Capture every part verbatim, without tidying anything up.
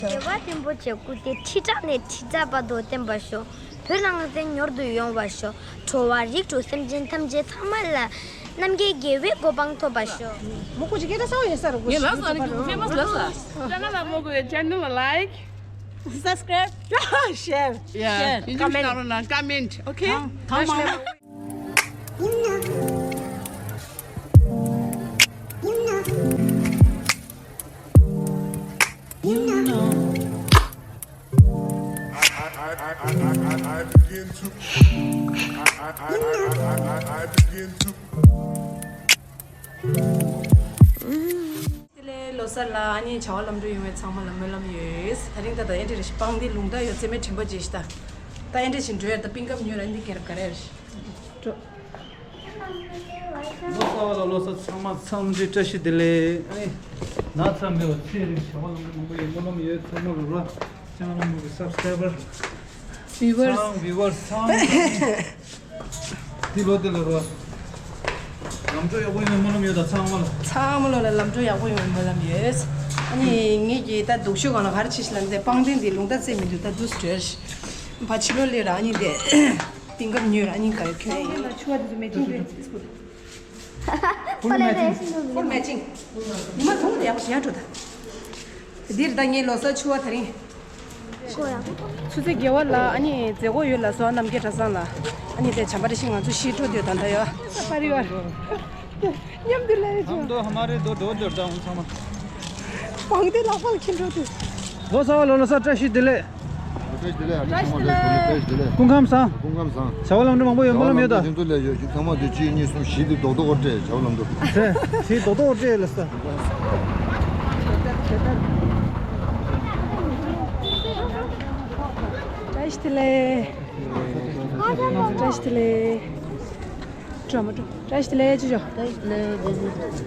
རྒྱལ་བ་རིན་པོ་ཆེ་སྐུ་ཚེ་ཁྲི་ཕྲག་ནས་ཁྲི་ཕྲག་བར་དུ་བརྟན་པར་ཤོག་བོད་ནང་བཙན་མྱུར་དུ་ཡོང་བར་ཤོག་འགྲོ་བ་རིགས་དྲུག་སེམས་ཅན་ཐམས་ཅད་ཚང་མ་ལ་རྣམ་རྒྱལ་རྒྱལ་བའི་གོ་འཕང་ཐོབ་པར་ཤོག་མོ་ཀོ་ཅི་སྐད་ཆ་ས་བ་ཡིན་ས་རུ་གོ་ངས་ལབ་སོང་ནི་ཀུ་ཕེ་མ་ལབ་སོང་། ཅ་ན་ལ་མོ་ཀོ་ཡི་ཅེ་ནལ་ལ་ལའིཀ། སབ་སི་ཀ་རེབ། ཤེར། ཡ། ཡིན་ཅུ་ཤི་ན་རོ་ན་ཀ་མེན་ཊི། ཨོ་ཁེ། ཐང་མ། དེ་ལས་ལོ་གསར་ལ་ཨ་ནི་བྱ་བ་ལམ་འགྲོ་ཡོང་བའི་ཚང་མ་ལ་སྨོན་ལམ་ཡོད། ད་རིང་ད་ད་ཨེ་འདྲ་རེ་ཞིག་སྤང་དེ་ལུང་ད་ཡོད་ཚད་མེད་དྲན་པ་བརྗེད་ཤི་ད། ད་ཨེ་འདྲ་ཞིག་འགྲོ་ཡ་ད་པིན་ཀབ་ཉོས་ར་འདི་གེ་ར་ག་རེ་རེ་ཞིག་འགྲོ། ལོ་གསར་བ་ལ་ལོ་གསར། ཚང་མ་འཚམས་འདྲི་བཀྲ་ཤིས་བདེ་ལེགས། ཨ་ནི་ན་ཚ་མེད་པ་ཚེ་རིང་བྱ་བ་ལམ་འགྲོ་མང་པོ་ཡོད་སྨོན་ལམ་ཡོད། ཚང་མ་ལ་རོ། ཅང་ལམ་གི་སབ་སི་ཀ་རའི་བར། བིའུ་ཝར། ཚང་བིའུ་ཝར་ཚང་། འདི་ལོ་དེ་ལ་རོ། ལམ་འགྲོ་ཡག་པོ་ཡོང་སྨོན་ལམ་ཡོད་ད་ཚང་མ་ལ། ཚང་མ་ལོ་ལ་ལམ་འགྲོ་ཡག་པོ་ཡོང་སྨོན་ལམ་ཡོད། ཨ་ནི་ངེད་ཀྱི་ད་སྡུག་ཤོས་གང་ལ་ག་རེ་ཆེ་ཤི་ལ་འདི་སྤང་ཐེངས་འདི་ལུང་ད་རྩེ་མི་འདུག་ད་དུས་སུ་བྲོས་ཤི། ཕ་ཕྱི་ལོ་ལས་ར་ཨ་ནི་དེ། པིན་ཀབ་ཉོས་ར་ཨ་ནི་ག་རེ་ཁྱོད་ཡིན། ཆུ་བ་འདི་ཚོ་མེ་ཅིང་དུ། ཕུལ་མེ་ཅིང་། ཕུལ་མེ་ཅིང་། ཉི་མ་ཐུང་དེ་ཡག་པོ་ཞིག་ཡར་འགྲོ་ད། འདིར་ད་ངའི་ལོ་གསར་ཕྱུ་པ་དེ་རིང་། ཆུ་ཚོད་བརྒྱད་པ་ལ་ཨ་ནི་མཛད་སྒོ་ཡོད་ལ་སོ་རྣམ་རྒྱལ་གྲྭ་ཚང་ལ། ཨ་ནི་དེ་བྱམས་པ་བཀྲ་ཤིས་ང་ཚོ་ཤི་འགྲོ་དུས་ད་ལྟ་ཡོད། ས་པ་རི་བར། མཉམ་དུ་ལས་ཆོ། ཧམ་དོ་ཧ་མ་རེ་དོ་དོ་དོ་དང་ཚང་མ། སྤང་སྡེ་ལག་པར་འཁྱེར་འགྲོ་དུས། ལོ་གསར་བ་ལོ་ལོ་གསར་བཀྲ་ཤིས་བདེ་ལེགས། བཀྲ་ཤིས་བདེ་ལེགས། བཀྲ་ཤིས་བདེ་ལེགས། བཀྲ་ཤིས་བདེ་ལེགས། སྐུ་ཁམས་བཟང་། སྐུ་ཁམས་བཟང་། བྱ་བ་ལམ་འགྲོ་མང་པོ་ཡོད་སྨོན་ལམ་ཡོད་ད། བྱ་བ་ལམ་འགྲོ་དེ་ཚོ་ལས་ཡོད་ཅིག་ཚང་མ་དེ་གཅིག་གཉིས་གསུམ་བཞི་དེ་རྡོག་རྡོག་སྤྲད་བྱ་བ་ལམ་འགྲོ། རེད། བཞི་རྡོག་རྡོག་སྤྲད་ལ་ས། བཀྲ་ཤིས་བདེ་ལེགས། བཀྲ་ཤིས་བདེ་ལེགས། འགྲོ་མ་འགྲོ། བཀྲ་ཤིས་བདེ་ལེགས་ཅི་ཞོ། བཀྲ་ཤིས་བདེ་ལེགས།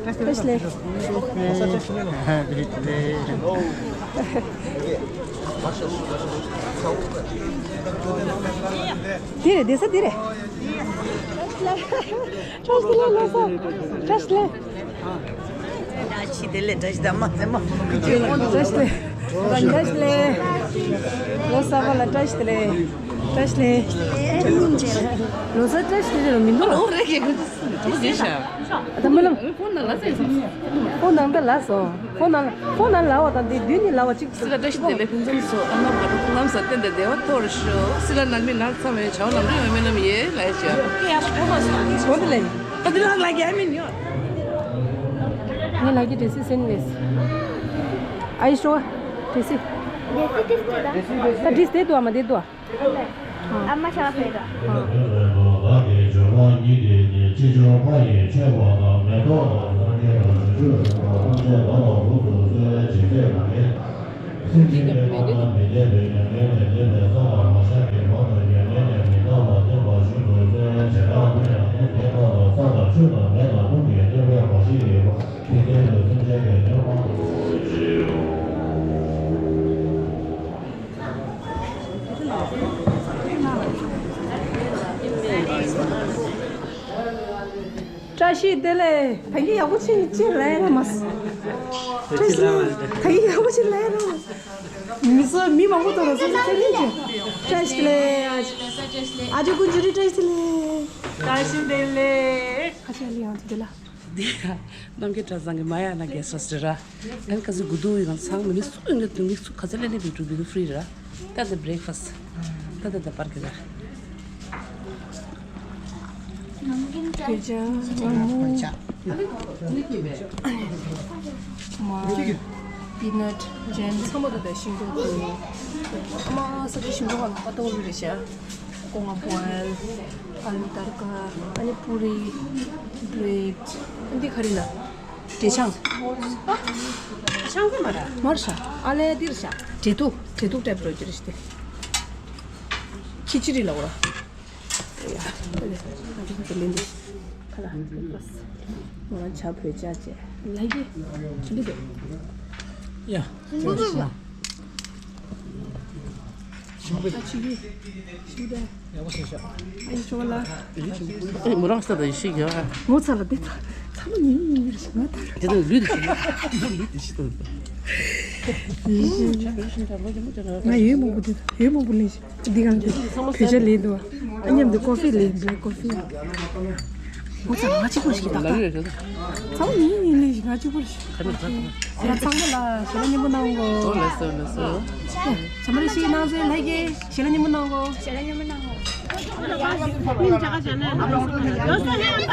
བཀྲ་ཤིས་བདེ་ལེགས། བཀྲ་ཤིས་བདེ་ལེགས། འདི་རེད་འདི་ས་འདི་རེད། བཀྲ་ཤིས་བདེ་ལེགས། བཀྲ་ཤིས་བདེ་ལེགས་ལོ་གསར། བཀྲ་ཤིས་བདེ་ལེགས། བཀྲ་ཤིས་བདེ་ལེགས། བཀྲ་ཤིས་བདེ་ལེགས། བཀྲ་ཤིས་བདེ་ལེགས། བཀྲ་ཤིས་བདེ་ལེགས། ལོ་གསར་པ་ལ་བཀྲ་ཤིས་བདེ་ལེགས། བཀྲ་ཤིས་བདེ་ལེགས། ལོ་གསར་བཀྲ་ཤིས་བདེ་ལེགས་མི་འདུག་ཨོ་རེད་གི། ཨ་ད་མི་ལ། ཕོན་ནང་ལ་ལ་སོང་། ཕོན་ནང་ཕོན་ནང་ལ་བ་དང་དེ་བདུན་ནི་ལ་བ་གཅིག་སི་ལ་བཀྲ་ཤིས་བདེ་ལེགས། ཕུན་སུམ་ཚོགས། ཨ་མ་བ་དང་ལམ་ས་བརྟན་དང་བདེ་བ་ཐོར་ཤོག་སི་ལ་ནང་མི་ནང་ཚང་མས་བྱ་བ་ལམ་འགྲོ་ཡོང་བའི་སྨོན་ལམ་ཡོད་ལ་ཡ་ཅག་ཡ་ཕོ་མ་སོང་། ད་དེ་ལ་ལ་རྒྱ་མི་ཉོ། ངས་ལ་རྒྱ་འདྲ་སི་སེན་ལེས། ཨའི་ཤོ་འདྲ་སི། ད་འདྲ་སི་དེ་དུ་ཨ་མ་དེ་དུ་ཨ། ཨ་མ་ཤ་ཕེ་ར། བདག་གི་འབྱོར་པ་ཉིད་དེ་ནི་ཅི་འབྱོར་པ་ཡི་མཆོད་པ་དང་མེ་ཏོག་དང་སངས་རྒྱས་དང་བྱང་ཆུབ་སེམས་དཔའ་ཐམས་ཅད་བདག་ལ་འབུལ་དུ་གསོལ་བའི་བྱིན་རླབས་ཀྱིས། སེམས་ཅན་གྱི་སྣང་བ་མི་བདེ་བའི་མྱ་ངན་ལས་འདས་པའི་སངས་རྒྱས་མ་ཤར་གྱི་ངོ་བོ་མྱ་ངན་ལས་མི་འདའ་བར་བརྟན་པར་བཞུགས་སུ་གསོལ་བའི་བྱིན་རླབས་ཀྱིས། ཡང་དེ་དག་ལ་ས་དང་ཆུ་དང་མེ་དང་རླུང་གི་བསྙེན་པའི་དགོངས་གཞི་ཡོད་པ། དེ་སྐད་དུ་སེམས་ཅན་གྱི་སྣང་བ། བཀྲ་ཤིས་བདེ་ལེགས། ད་གིན་ཡག་པོ་ཆེ་ཅེས་ལབ་ཡ་ར་མ་སོང་། བཀྲ་ཤིས་བདེ་ལེགས། ད་གིན་ཡག་པོ་ཆེ་ལབ་ཡ་ར་མ་སོང་། མི་ཚོ་མི་མང་པོ་ཐོག་ལ་སོ་སོ་ཚེ་རིང་ཅེས། བཀྲ་ཤིས་བདེ་ལེགས། ཨ་ཅེ་ཀུན་ཇུ་རི་བཀྲ་ཤིས་བདེ་ལེགས། བཀྲ་ཤིས་བདེ་ལེགས། ཁ་ཆེ་ལི་ཡང་ཚོ་དེ་ལ། འདི་ཡ། རྣམ་རྒྱལ་གྲྭ་ཚང་གི་མ་ཡ་ན་རྒྱལ་ས་ཟེར་ར། ཨན་ཁ་ཟི་གུ་དུ་ཡང་ཚང་མི་ནི་སུ་ཡོང་གི་དུ་མི་སུ་ཁ་ཚ་ལེ་ལེ་བི་ཀྲུ་བི་ཀྲུ་ཧྥི་རི་ར། ད་ད་བྷི་རེག་ཕ་སི་ཊི། ད་ད་ད་པར་གི་ར། གོས་ཆ། ངོ་མོ། མར། པི་ནཊ། ཇེམ། ཚང་མ་ད་ད་ཤིང་ཏོག་ཏུ། ཨ་མ་ས་ཀི་ཤིང་ཏོག་ག་ལ་ཨ་ཏོ་རི་རེ་ཤ། ཀོ་ང་བོལ། ཨ་ལུ་ཏར་ཀ། ཨ་ནི་པུ་རི། བྷི་རེཌ། ཨ་འདི་ག་རེ་ལ། འབྲས་ཆང་། ཨ། ཆང་ཀི་མ་ར། མར་ཤ། ཨ་ལེ་འདིར་ཤ། འབྲས་ཐུག་འབྲས་ཐུག་ཏྲེབ་འགྲོ་རྒྱུ་རེད་ཤི་སྟེ། ཁི་ཅི་རི་ལ་འོ་ར། ཡ། ཨ་ལེ། ཨ་འདི་ག་ལེན་འདི། ཁ་ལ། ང་རང་ཇ་བོད་ཇ་བྱས། ལ་ཡི། ཅི་འདི་འདུག་ཡ། ཅི་འདི་འདུག་ཞིམ་པོ། ཨ་ཅི་གི། ཞིམ་པོ། ཡག་པོ་ཞིག་ཤག་ཨ་ཡི་ཤོ་ལ། ཨེ་མོ་རང་ས་ད་ཡི་ཤི་གི་ཨ། ངོ་ཚ་ལ་དེ་ཚ། ཚ་ལ་ཉིན་ཉིན་ཡིན་ཞིག་ང་ད། དེ་དང་ལུས་དེ་ཤི། ལུས་དེ་ཤི་དང་། ང་ཡོད་མང་པོ་འདུག་ཡོད་མང་པོ་ལེན་ཞིག་འདི་གང་དེ་བོད་ཇ་ལེན་འདུག་ཨ་མཉམ་དུ་ཀོ་ཧྥི་ལེན། བྷེ་ལེག་ཀོ་ཧྥི། ཨོ་ཙི། ང་གཅིག་པོ་ཞིག་ད་ལྟ་ཚང་མ་ཡིན་ཡིན་ལེན་ཞིག་ང་གཅིག་པོ་ཞིག་ཡ་ཚང་མ་ལ་ཞལ་ལག་མཉམ་པོ་གནང་གོ་ལགས་སོ་ལགས་སོ། ཡ་ཇ་མ་རེ་ཞིག་གནང་ཚེ་ལྷ་རྒྱལ་ཞལ་ལག་མཉམ་པོ་གནང་གོ་ཞལ་ལག་མཉམ་པོ་གནང་གོ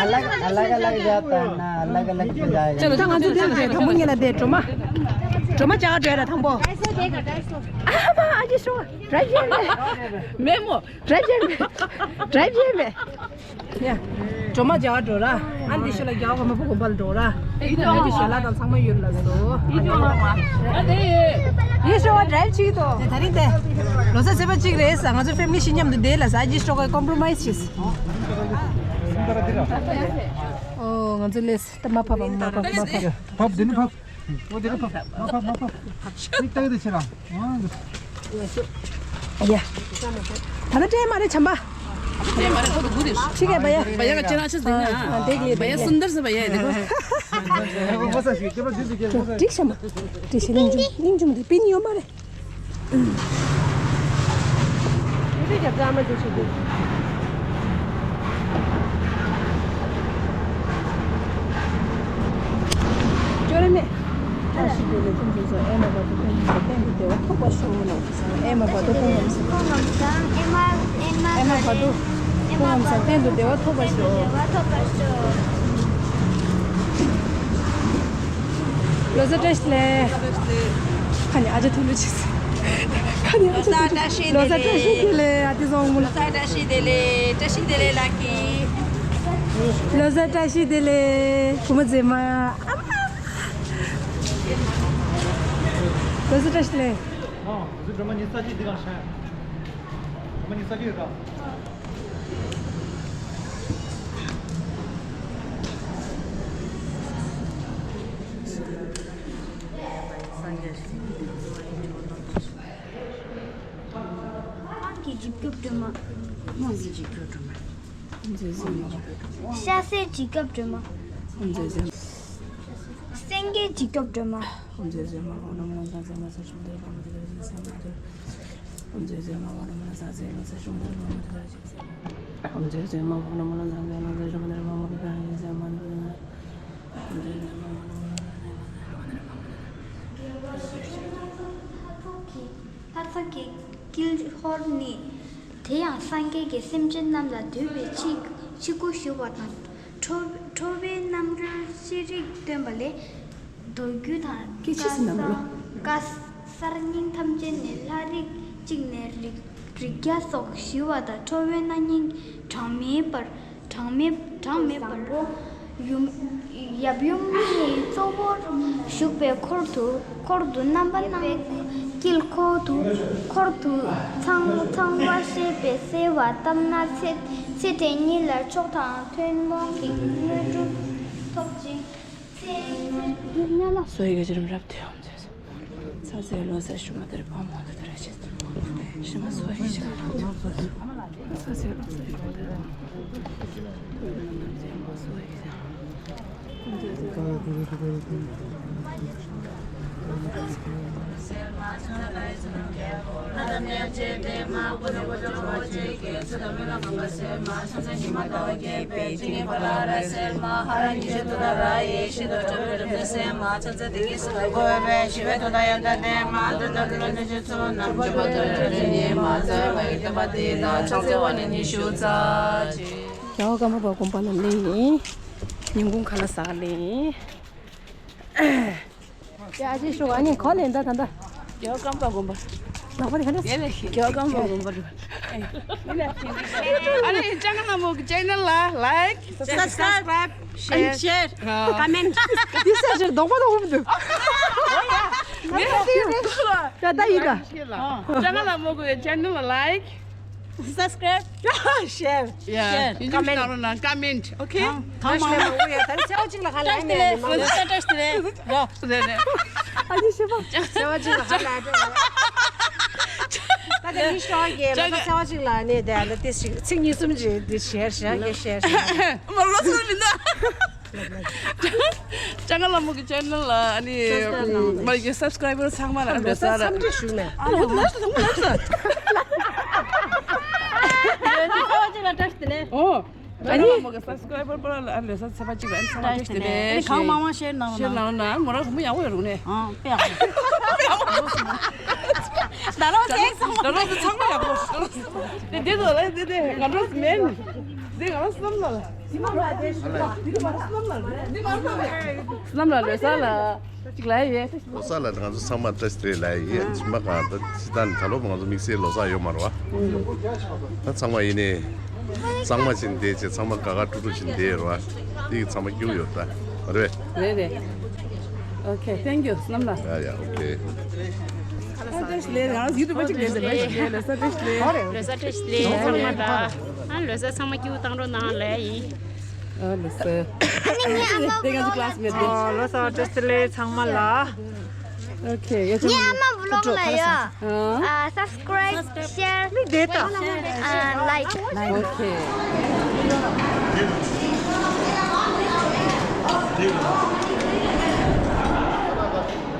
الگ الگ الگ جاتا ہے نا، الگ الگ جاتا ہے. ད་ང་ཚོ་དེ་ལ་དང་པོ་ཉིད་ལ་དེ་སྒྲོལ་མ། སྒྲོལ་མ་ཇ་ག་འགྲོ་ཡ་ལ་དང་པོ། ཨ་མ་ཨ་ཅེ་ཤོ། ཌ་རའེབ་བྱེད་མེད། མེ་མོ། ཌ་རའེབ་བྱེད་མེད། ཌ་རའེབ་བྱེད་མེད། ཡ། སྒྲོལ་མ་ཇ་ག་འགྲོ་ར། ཨ་འདི་ཤོ་ལ་རྒྱ་གར་མ་པ་དགོན་པ་ལ་འགྲོ་ར། ཨི་ཅོ་ལ་མ། ཞལ་ལག་དང་ཚང་མ་ཡོད་ལ་སོ། ཨི་ཅོ་ལ་མ། ཨ་དེ། ཡེ་ཤོ་བ་ཌ་རའེབ་བྱེད་དོ། དེ་ད་རིང་དེ། ལོ་གསར་ཚེས་པ་གཅིག་རེད་ས་ང་ཚོ་ཕེ་མི་ལི་ཞིག་མཉམ་དུ་བསྡད་ལ་ས་ཨ་ཅེ་ཤོ་ག་ཀོམ་པྲོ་མའེ་སི་བྱེད། ཨོ་ང་ཚོ་ལས་ད་མ་ཕབ་མ་ཕབ་མ་ཕབ། ཕབ་འདི་ནི་ཕབ། ཨོ་འདི་ནི་ཕབ་མ་ཕབ་མ་ཕབ། མིག་ལྟ་གི་འདི་ཕྱིར་ར། ཨ་ཡ། ད་ལྟ་སྤྲད་མ་རེད་བྱམས་པ། སྤྲད་མ་རེད་ཁོ་ཚོ་སྒུག་རེད། ཁྱི་གས་བ་ཡ། བ་ཡ་ག་ཅི་རང་ཆུ་ཟིན་ན། ཨ་འདེགས་ལེ་བ་ཡ་འདེགས་ལེ། སུན་དར་ཟེར་བ་ཡ་འདི་གོ། འགྲིག་བྱམས་པ། འགྲིག་བྱས་གླིང་ཆུང་གླིང་ཆུང་འདི་པིན་ཡོད་མ་རེད། ཅོ་རི་མེད། བཀྲ་ཤིས་བདེ་ལེགས་ཁྱིམ་ཚང་སོགས་ཨེ་མ་བར་དུ་ཕན་ཚུན་གཏན་དུ་བདེ་བ་ཐོབ་པར་ཤོག་ལགས། ཨེ་མ་བར་དུ་ཕན་ཚུན་ཨེ་མ་བར་དུ་ཕན་ཚུན་གཏན་དུ་བདེ་བ་ཐོབ་པར་ཤོག་ལོ་གསར་བཀྲ་ཤིས་བདེ་ལེགས། ཁ་ནས་ཨ་ཅག་ཐུགས་ལུས་ཆེ། ཁ་ནས་ཨ་ཅག་ཐུགས་ལུས། ལོ་གསར་བཀྲ་ཤིས་བདེ་ལེགས། ཨ་ཏི་བཟང་མོ། ལོ་གསར་བཀྲ་ཤིས་བདེ་ལེགས། བཀྲ་ཤིས་བདེ་ལེགས་ལགས་ཀྱི། ལོ་གསར་བཀྲ་ཤིས་བདེ་ལེགས། བུ་མོ་མཛེས་མ། ཨ་མ། ལོ་གསར་བཀྲ་ཤིས་བདེ་ལེགས། ཨ་ང་ཚོ་སྒྲོལ་མ་ཉི་ཤུ་རྩ་གཅིག་འདི་གང་ཤར། སྒྲོལ་མ་ཉི་ཤུ་རྩ་གཅིག་རེད་ད། སངས་རྒྱས་ཀྱི་འཇིགས་སྐྱོབ་སྒྲོལ་མ། སྨོན་ལམ་གྱི་འཇིགས་སྐྱོབ་སྒྲོལ་མ། ཤ་ཟའི་འཇིགས་སྐྱོབ་སྒྲོལ་མ། སེང་གེའི་འཇིགས་སྐྱོབ་སྒྲོལ་མ། ལྷ་ཚོགས་ཀྱི་དཀྱིལ་འཁོར་ནི། དེ་ཡང་སངས་རྒྱས་ཀྱིས་སེམས་ཅན་རྣམས་ལ་འདུད་པའི་ཕྱིར་ཕྱིར་སྐུ་ཞུ་བ་དང་། ཁྲོ་ཁྲོ་བོའི་རྣམ་རོལ་ཤེས་རིག་སྟོན་པ་ལས། མདོ་རྒྱུད་དང་སྐད་ཆ་ཟིན་ན་མ་ལོ། བཀའ་གསར་རྙིང་ཐམས་ཅད་ནས་ལྷ་རིགས་གཅིག་ནས་རིགས་རིགས་བརྒྱ་སོགས་ཞུ་བ་དང་། ཁྲོ་བོའི་གནས་རྙིང་གྲངས་མེད་པར། གྲངས་མེད་གྲངས་མེད་པར། ཡུམ་ཡབ་ཡུམ་གཉིས་གཙོ་བོར་བཞུགས་པའི་འཁོར་དུ་འཁོར་དུ་རྣམ་པ་སྣ། དཀྱིལ་འཁོར་དུ་འཁོར་དུ་ཚངས་ཚངས་པ་སྲས་པའི་སྲས་པ་སྟག་སྣ་ཚེ་ཚེ་ཕྲན་གཉིས་ལ་མཆོག་དང་ཐུན་མོང་གི་དངོས་གྲུབ་ཐོབ་ཅིང་། ཚེ་ཚེ། སོ་ཡི་ག་ཅི་རམ་རབ་ཏུ་ཡོང་མཛད། ཚ་ཚེ་ལོ་ས་ཤུ་མ་དར་བ་མོ་དར་ར་ཤེས། ཤི་མ་སོ་ཡི་ཤ་ལ། ཚ་ཚེ་ལོ་ས་ཤུ་མ་དར་བ་མོ། དུ་ཡོད་ན་ནམ་ཚེ་མ་སོ་ཡི་ཤ། རྒྱལ་བ་ཀརྨ་པ་དགོན་པ་ལ་སླེབས་ཡིན། ཉིན་གུང་ཁ་ལག་ཟ་ག་སླེབས་ཡིན། ཡ་ཨ་ཅེ་ཤོ་ཨ་ནི་གོ་ལེན་ད་ད་ད། རྒྱལ་བ་ཀརྨ་པ་དགོན་པ། ལག་པ་རེ་ག་འདྲ། རྒྱལ་བ་ཀརྨ་པ་དགོན་པ་རེད། ཨ་ནི་ལྕང་ལ་མོ་གི་ཆེ་ནལ་ལ་ལའིཀ། སབ་སི་ཀ་རའིབ། ཤེར། ཤེར། ཀོ་མེན་ཊི། དེ་སེ་ཤེར་རྡོག་པ་རྡོག་པོ་འདུག་ད་ད་ཡིན་ད། ལྕང་ལ་མོ་གི་ཆེ་ནལ་ལ་ལའིཀ། སབ་སི་ཀ་རའིབ། ཤེར། ཡ། ཤེར། ཡིན་ཀོ་མེན་ཊི། ནང་ལ་ཀོ་མེན་ཊི། ཨོ་ཁེ། ཐང་མང་མང་པོ་ཡོད། ད་ཚེས་པ་གཅིག་ལ་ཁ་ལ་ཡ་ནས་མང་པོ། ཨ་ནི་ཤེས་པ། ཚེས་པ་གཅིག་ལ་ཁ་ལ་ཡ། ད་དེ་མི་ཤོག་གི་ལ་ད་ཚེས་པ་གཅིག་ལ་ནས་དེ་ད་དེ་ཞིག་ཚིག་གཉིས་གསུམ་ཅིག་དེ་ཤེར་ཤེར་ཤེར་ཤེར། མ་ལོ་སུ་མི་འདུག་ལྕང་ལ་མོ་གི་ཆེ་ནལ་ལ་ཨ་ནི་མ་གི་སབ་སི་ཀ་རའི་བར་ཚང་མ་ལ་ལོ་གསར་འཚམས་འདྲི་ཞུ་ནས། ཨ་ལོ་ལ་ལ་ལ་ལ། ཨོ། ཨ་ནི་མོ་གི་སབ་སི་ཀ་རའི་བར་པར་ལ་ལོ་གསར་ཚེས་པ་གཅིག་ལ་ཨ་ནི་ཚང་མ་བཀྲ་ཤིས་བདེ་ལེགས། གང་མང་མང་ཤེར་གནང་ཤེར་གནང་ན་མོ་རང་བུ་མོ་ཡག་པོ་ཡོད་རུང་ནས། ཨང་པེ་ཡག་པོ། ད་རོགས་ཚེ་ཚང་མ། ད་རོགས་ཚང་མ་ཡག་པོ། དེ་དེ་ཚོ་ལ་དེ་དེ་ང་རོགས་མེན། དེ་ང་རོགས་སམ་ལ་ལ། སམ་ལ་ལོ་གསར་ལ། གཅིག་ལ་ཡོད། ལོ་གསར་ལ་ང་ཚོ་ཚང་མ་བཀྲ་ཤིས་བདེ་ལེགས་ལ་ཡིན། ཕྱི་མ་གང་ད་སྤྱི་བཏང་ད་ལོ་ང་ཚོ་དམིགས་བསལ་ལོ་གསར་ཡོད་མ་རེད་བ། ད་ཚང་མ་ཡིན་ནི། གཙང་མ་བྱིན་བསྡད་བྱས་ཚང་མ་དགའ་དགའ་སྤྲོ་སྤྲོ་བྱིན་བསྡད་ཡོད་རེད་བ། དེ་གི་ཚང་མ་སྐྱིད་པོ་ཡོད་ད། རེད་པས། རེད་རེད། ཨོ་ཁེ། ཐེང་ཀྱུ། བསོད་ནམས་ལགས། ཡ་ཡ། ཨོ་ཁེ། བཀྲ་ཤིས་བདེ་ལེགས། ང་རང་ཚོ་ཡུ་ཊུབ་པ་གཅིག་རེད་ཟེར། བཀྲ་ཤིས་བདེ་ལེགས། ལོ་གསར་བཀྲ་ཤིས་བདེ་ལེགས། ལོ་གསར་བཀྲ་ཤིས་བདེ་ལེགས་ཚང་མ་ལ། ཨ་ལོ་གསར་ཚང་མ་སྐྱིད་པོ་བཏང་རོགས་གནང་ལ་ཡིན། ཨ་ལོ་གསར། ཨ་ནི་ངའི་ཨ་མ་དེ་ང་ཚོ་ཀི་ལ་སི་མེ་ཊི་རེད། ཨོ་ལོ་གསར་བཀྲ་ཤིས་བདེ་ལེགས་ཚང་མ་ལ། ཨོ་ཁེ། ཡ་ཆུང་། ངའི་ཨ་མ་བི་ལོག་ལ་ཡོད། ཨ། ཨ་སབ་སི་ཀ་རའིབ་ཤེར་ནི་དེ་ལྟ། ཨ་ལའིཀ། ཨོ་ཁེ།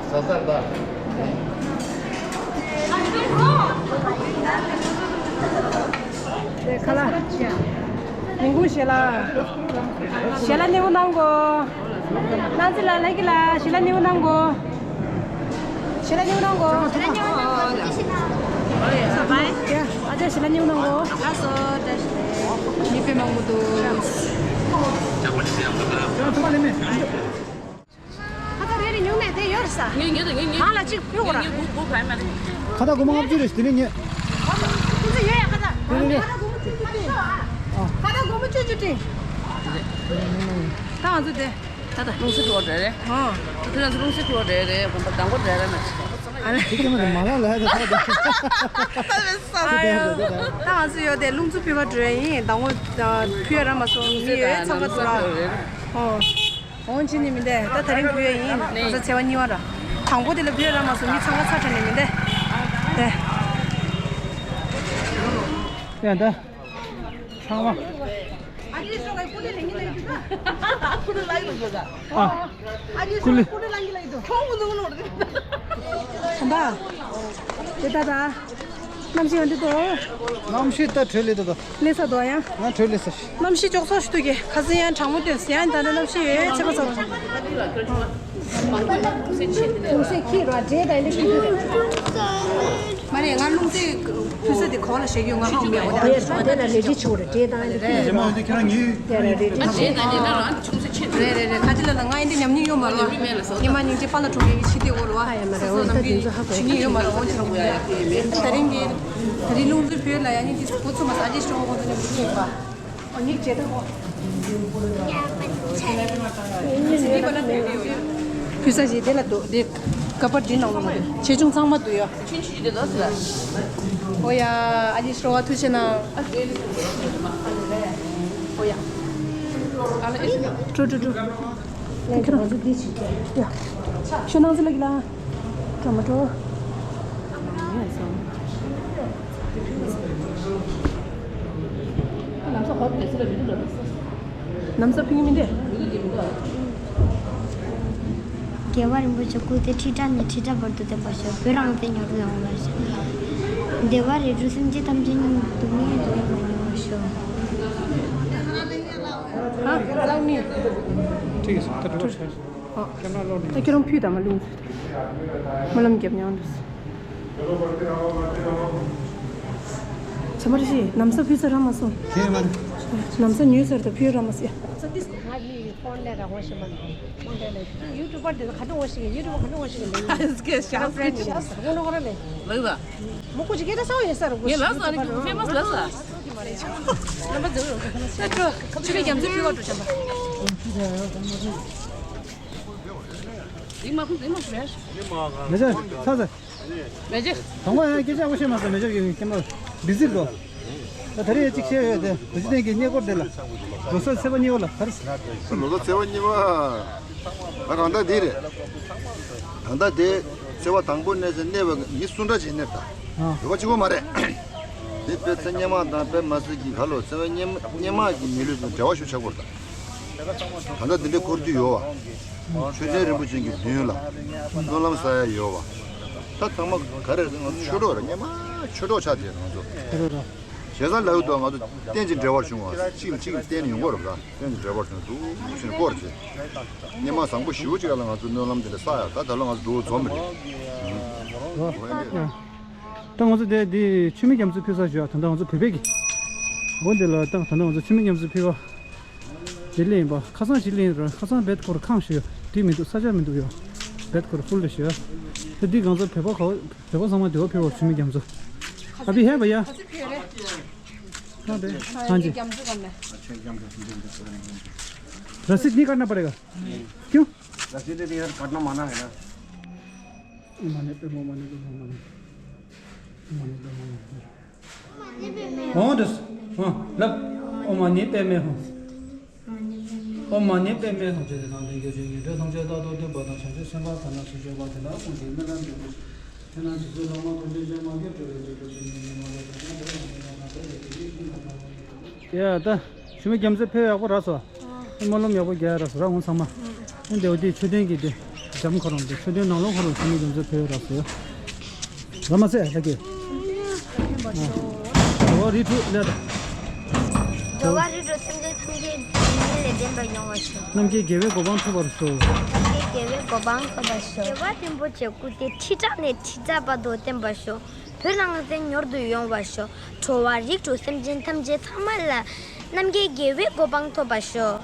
ཟ་ཟ་ད། དེ་ཁ་ལག་ཉིན་གུང་ཞལ་ལག་ཞལ་ལག་སྣེ་མོ་གནང་གོ། སྣང་སྲིད་ལགས། ལྷ་སྐྱིད་ལགས། ཞལ་ལག་སྣེ་མོ་གནང་གོ། ཞལ་ལག་སྣེ་མོ་གནང་གོ། ཡ། ཨ་ཅག་ཞལ་ལག་སྣེ་མོ་གནང་གོ། ལགས་སོ། བཀྲ་ཤིས་བདེ་ལེགས། མི་དཔེ་མང་པོ་འདུག་ཁ་ཚ་རེ་རེ་ཉུང་ནས་དེ་ཡོད་རེད་ས། ངེད་ངེད་དང་ངེད་ངེད། གང་ལ་གཅིག་ཕུལ་དགོས་ར། ངེད་སྒོ་སྒོ་ཕར་མ་རེད། ཁ་བཏགས་སྒོར་མོ་ལྔ་བཅུ་རེད། དེ་ནས་ངེད། ཁོ་ཚོ་ཡོད་ཡ། ཁ་བཏགས། རེད་རེད་རེད། ཁ་བཏགས་སྒོར་མོ་བཅུ་བཅུ་སྤྲད། ཁ་བཏགས་སྒོར་མོ་བཅུ་བཅུ་སྤྲད། ད་ང་ཚོ་དེ། ད་ད་རླུང་སེམས་ཁུར་བ་རེད་རེད། ཧོ། ད་དེ་ང་ཚོ་རླུང་སེམས་ཁུར་བ་རེད་རེད། དགོན་པ་དང་པོ་རེད་རེད་མ་རེད། ཨ་ལེ། དེ་ཀྱེ་མ་དེ་མ་ལ་ལ་ཡ་ད་ད་ད། ད་ང་ཚོ་ཡོད་དེ་རླུང་འཚུབ་ཕུལ་བ་འགྲོ་ཡ་ཡིན། དང་པོ་ཕུལ་ཡ་རག་མ་སོང་། མི་ཡོད་ཚང་མ་ཚོ་ར། ཧོ། འོང་ཕྱིན་ནི་མི་འདས། ད་དེ་རིང་ཕུལ་ཡ་ཡིན། ནས། ད་ཚེས་པ་གཉིས་པ་ར། དང་པོ་དེ་ལ་ཕུལ་ཡ་རག་མ་སོང་། མི་ཚང་མ་ཚ་དྲགས་ནི་མི་འདས། དེ། ཡ་ད། ཚང་མ། ཨ་ཅེ་སོ་ལ་ཀུ་ལེ་ལེ་ཉི་ལེ་དུ་ད། ཨ། ཨ་ཅེ་སོ་ལ་ཀུ་ལེ་ལེ་ཉི་ལེ་དུ། ཁྱོང་མོ་ནུ་ནུ་རེད། ད། དེ་ད་ད། གནམ་གཤིས་འདི་དོ། གནམ་གཤིས་ད་འཕྲོད་ལེ་ད་དོ། ལེ་ས་དོ་ཡང་། ང་འཕྲོད་ལེ་ས་ཤི། གནམ་གཤིས་ཅོག་ཙོག་ཞིག་འདུག་གི། ཁ་སང་ཡང་གྲང་མོ་དེ་ཡང་ད་ནི་གནམ་གཤིས་ཡོད་ཚེ་པ་ཚོ། གུང་སེང་ཁྱི་ར་འདྲེ་དང་འདི་ཁྱི་འདུག་མ་རེད། ང་རླུང་རྟའི་ཕུ་ས་དེ་གོང་ལ་བཞག་ཡོད། ང་ཧ་གོ་མེད། འོ་དེ་ཨ་ལས་སོང་། དེ་ལ་རལ་གྲི་ཆུ་རེད། འདྲེ་དང་འདི་ཁྱི་རེད། རྗེས་མ་འོ་དེ་ཁྱེད་རང་ཉོས། དེ་ལ་རལ་གྲི་ཆུ། རྗེས་ད་ནི་ན་རང་ཆུང་ས་ཆེ་རེད། རེད་རེད། ཁ་ཅི་ལ་ལ་ང་ཡིན་དེ་ཉམས་མྱོང་ཡོད་མ་རེད། ཉི་མ་སྙིང་རྗེ་པ་ལ་གྲོང་གི་ཕྱི་དེ་འོ་རེད་བ། ཧ་ཡ་མ་རེད། འོ་ས་དེ་ཚོ་ཧ་གོ་ཆུ་ཉིན་ཡོད་མ་རེད། འོ་ཆུ་རང་གོ་ཡ་ཡ་ཁྱི་ཡིན་མེད། ད་རིང་གི་ད་རིང་རླུང་རྟའི་བོད་ལ་ཡ་ནི་དེ་གོ་ཚོད་མ་ས་ཨ་ཅེ་ཤོག་གོ་ཚོད་ནི་མི་ཤེས་པ། ཕུ་ས་ཞིག་དེ་ལ་འདུག་དེ་ཀ་པར་འདི་ནང་ལ་འདུག་ཆེ་ཆུང་ཚང་མ་འདུག་ཡ། ཨོ་ཡ། ཨ་ལི་ཤོ་བ་ཐུགས་ཆེ་གནང་། ཨོ་ཡ། ཀྲུ་ཀྲུ་ཀྲུ། ཁྱོད་རང་ཚོ་འདི་བྱེད་ཀྱི་ཡ། ཤོ་ནང་ཚོ་ལ་གི་ལ། ཀྲོ་མ་ཀྲོ། ལམ་སང་ཧོབ་དེ་ཚོ་ལ་མི་འདུག་ལ། ལམ་སང་ཕིང་མི་འདུག་རྒྱལ་བ་རིན་པོ་ཆེ་སྐུ་དེ་ཁྲི་ཕྲག་ནས་ཁྲི་ཕྲག་བར་དུ་བརྟན་པར་ཤོག་བོད་རང་བཙན་མྱུར་དུ་ཡོང་བར་ཤོག་བདེ་བ་རེ་སྒྲུབ་སེམས་ཅན་ཐམས་ཅད་སྙིང་སྡུག་བསྔལ་དུ་མྱོང་བར་ཤོག་ཧ་ལག་ནི། ཁྱེད་རང་ཕུད་དང་ང་ལུང་ཚུད། སྨོན་ལམ་རྒྱབ་མྱོང་འདུག་ཚེ་མ་རི་ཤི་ན་བཟའ་ཕུལ་ས་རག་མ་སོང་། ཁྱེད་མ་རེད། ན་བཟའ་ཉོས་ཚར་དང་ཕུལ་རག་མ་སོང་། ང་མི་ཡི་ཕོན་ལས་རང་དབང་ཞིག་མ་ནོར། ཡུ་ཊུབ་པར་དེ་ཚོ་ག་འདྲ་འོ་ཞིག་ཡིན། ཡུ་ཊུབ་པར་ག་འདྲ་འོ་ཞིག་ཡིན། ཨ་ཟི་ཀེ་ཤ་ཟི་ཀེ་ཆི་ཟ་ཁོ་ནོ་ཁོ་ར་ལེ། ལགས་ལ། མོ་ཀུ་ཅི་ཀེ་ད་སའོ་ཡེ་སར་གོ་ངས་ལགས་ལ་ནི་ཕེ་མ་སི་ལགས་ལ། རྣམ་པ་ཚོ་ད་ཁྲོ་ཆུ་ལི་རྒྱ་མཚོ་ཕུལ་བ་འགྲོ་བྱམས་པ། རིག་མ་ཁུངས་རིག་མ་ཁུངས་རེད། མེ་ཆ་ཚ་ཚ། མེ་ཆ། དང་པོ་ཡང་སྐད་ཆ་བཤད་མ་སོང་། མེ་ཆ་གི་སྐད་མ་བི་ཟི་རེད་དོ། ད་ད་རེས་གཅིག་བཤད་ཡོད་དེ། བུ་ཅི་ནས་ཀྱི་གནས་སྐོར་དེ་ལ། ལོ་གསར་ཚེས་པ་གཉིས་པ་ལ་ག་རེ། ལོ་གསར་ཚེས་པ་གཉིས་པ། ད་རང་ད་དེ་རེད། ད་ལྟ་དེ་ཚེས་པ་དང་པོ་ནས་ཟེར་གནས་པ་མི་སུ་འདྲ་བྱེད་གནས་ད། ཡོད་པ་གཅིག་པོ་མ་རེད། དེ་དཔེ་ཚེ་སྔོན་མ་དང་དཔེ་མ་སྲིད་ཀྱི་ག་ལོ་ཚེས་པ་སྔོན་མ་གི་མི་ལུས་དང་འབྲེལ་བ་ཞུ་ཆགས་པོ་རེད་ད། ད་ལྟ་འདི་འདྲའི་འཁོར་རྒྱུ་ཡོད་བ། མཆོད་རྟེན་རིན་པོ་ཆེ་གི་མདུན་ལ་སྨོན་ལམ་བསགས་ཡ་ཡོད་བ། ད་ཚང་མ་ག་རེ་རེད། ང་ཚོ་ཆོས་གྲོགས་རེད། སྔོན་མ་ཆོས་གྲོགས་ཆགས་བསྡད་ང་ཚོ། ཆོས་གྲོགས་རེད། བྱས་ཙང་ལབ་ཡོད་དོ། ང་ཚོ་རྟེན་ཅིག་འབྲེལ་བར་བྱུང་བ། གཅིག་ལ་གཅིག་ལ་བརྟེན་ནས་ཡོང་གི་རེད་པ། རྟེན་ཅིག་འབྲེལ་བར་བྱུང་འདུག་ཕྱིན་སྐོར་བྱས། སྔོན་མ་བཟང་པོ་ཞེ་པོ་ཅིག་ལ་ང་ཚོ་སྨོན་ལམ་དེ་འདྲ་བསགས་ཡ། ད་ད་ལོ་ང་ཚོ་འདུག་འཛོམས་རེད། ད་ང་ཚོ་དེ་འདི་མཆོད་མེ་རྒྱ་མཚོ་ཕུལ་ས་ཞུ་ཡ། ད་ལྟ་ང་ཚོ་བོད་པའི་གི་འོ་འདི་ལ་ད་ད་ལྟ་ང་ཚོ་མཆོད་མེ་རྒྱ་མཚོ་ཕུལ་བ། དེ་ལེན་པ་ཁ་སང་ཞིག་ལེན་ར། ཁ་སང་བེད་ཁོར་ཁང་ཞིག་དེ་མི་འདུག་ས་ཆ་མི་འདུག་ཡོ། བེད་ཁོར་ཕུལ་ལ་ཞིག་དེ་འདི་གང་ཚོ་བོད་པ་ག་བོད་པ་ཚང་མ་དེ་བ་ཕེ་བ་ཆུ་མི་རྒྱ་མཚོ། ཨ་བི་ཧེ་བ་ཡ། हाँ जी। रसीद नहीं काटना पड़ेगा। क्यों? रसीद तो यार काटना मना है ना। माने पे मो माने पे मो माने। माने पे मो माने। ཧོ་འདུག་ཧོ་ལབ། ཨོཾ་མ་ཎི་པདྨེ་ཧཱུྃ། ཨོཾ་མ་ཎི་པདྨེ་ཧཱུྃ། ཅེས་དང་ལྡན་གྱུར་ཅིག་ངན་འགྲོའི་སྡུག་བསྔལ་རྟག་ཏུ་འདོད་པ་དང་། བྱང་ཆུབ་སེམས་དཔའ་དག་ནི་ཞིང་སྐྱོབ་པ། དེ་དག་ཀུན་གྱི་སྨོན་ལམ་འདི་ནི། དེས་ན་རྗེ་བཙུན་བླ་མ་རྡོ་རྗེ་འཆང་མ་སྐྱེས་དགྲ་ལས་སྒྲོལ་བྱེད་པའི་ཉོན་མོངས་པ་དག་ཀུན་སེལ་བར་ཤོག། ཡ་ད། ཆུ་མིག་རྒྱ་མཚོའི་ཕེབས་ཡག་པོ་རག་སོང་། སྨོན་ལམ་ཡག་པོ་རྒྱག་ཡ་རག་སོང་ར་ངོ་ཚང་མ། ཨ་འདི་འོ་དེ་མཆོད་རྟེན་གྱི་དེ་འཇམ་ཁོ་རང་དེ་མཆོད་རྟེན་ནང་ལོགས་ཁོ་རང་ཆུ་མིག་རྒྱ་མཚོའི་ཕེབས་ཡག་རག་སོང་ཡ། ར་མ་ཚད་ལྷ་སྐྱེས། འགྲོ་བ་རིགས་དྲུག་ལས་དང་། འགྲོ་བ་རིགས་དྲུག་སེམས་ཅན་ཐམས་ཅད་སྡུག་བསྔལ་ལས་འདྲེན་པར་ཡོང་བར་ཤོག། རྣམ་མཁྱེན་རྒྱལ་བའི་གོ་འཕང་ཐོབ་པར་ཤོག། རྣམ་མཁྱེན་རྒྱལ་བའི་གོ་འཕང་ཐོབ་པར་ཤོག། རྒྱལ་བ་རིན་པོ་ཆེའི་སྐུ་ཚེ་ཁྲི་ཕྲག་ནས་ཁྲི་ཕྲག་བར་དུ་བརྟན་པར་ཤོག། བོད་ནང་བསྟན་མྱུར་དུ་ཡོང་བར་ཤོག། འགྲོ་བ་རིགས་དྲུག་སེམས་ཅན་ཐམས་ཅད་ཚང་མ་ལ་རྣམ་མཁྱེན་རྒྱལ་བའི་གོ་འཕང་ཐོབ་པར་ཤོག།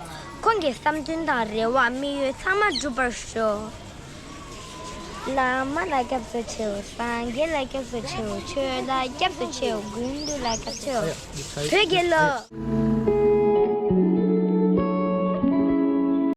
ཁོང་གི་བསམ་དོན་དང་རེ་བ་དམིགས་ཡུལ་ཚང་མ་འགྲུབ་པར་ཤོག། བླ་མ་ལ་སྐྱབས་སུ་མཆིའོ། སངས་རྒྱས་ལ་སྐྱབས་སུ་མཆིའོ། ཆོས་ལ་སྐྱབས་སུ་མཆིའོ། དགེ་འདུན་ལ་སྐྱབས་སུ་མཆིའོ། བོད་རྒྱལ་ལོ།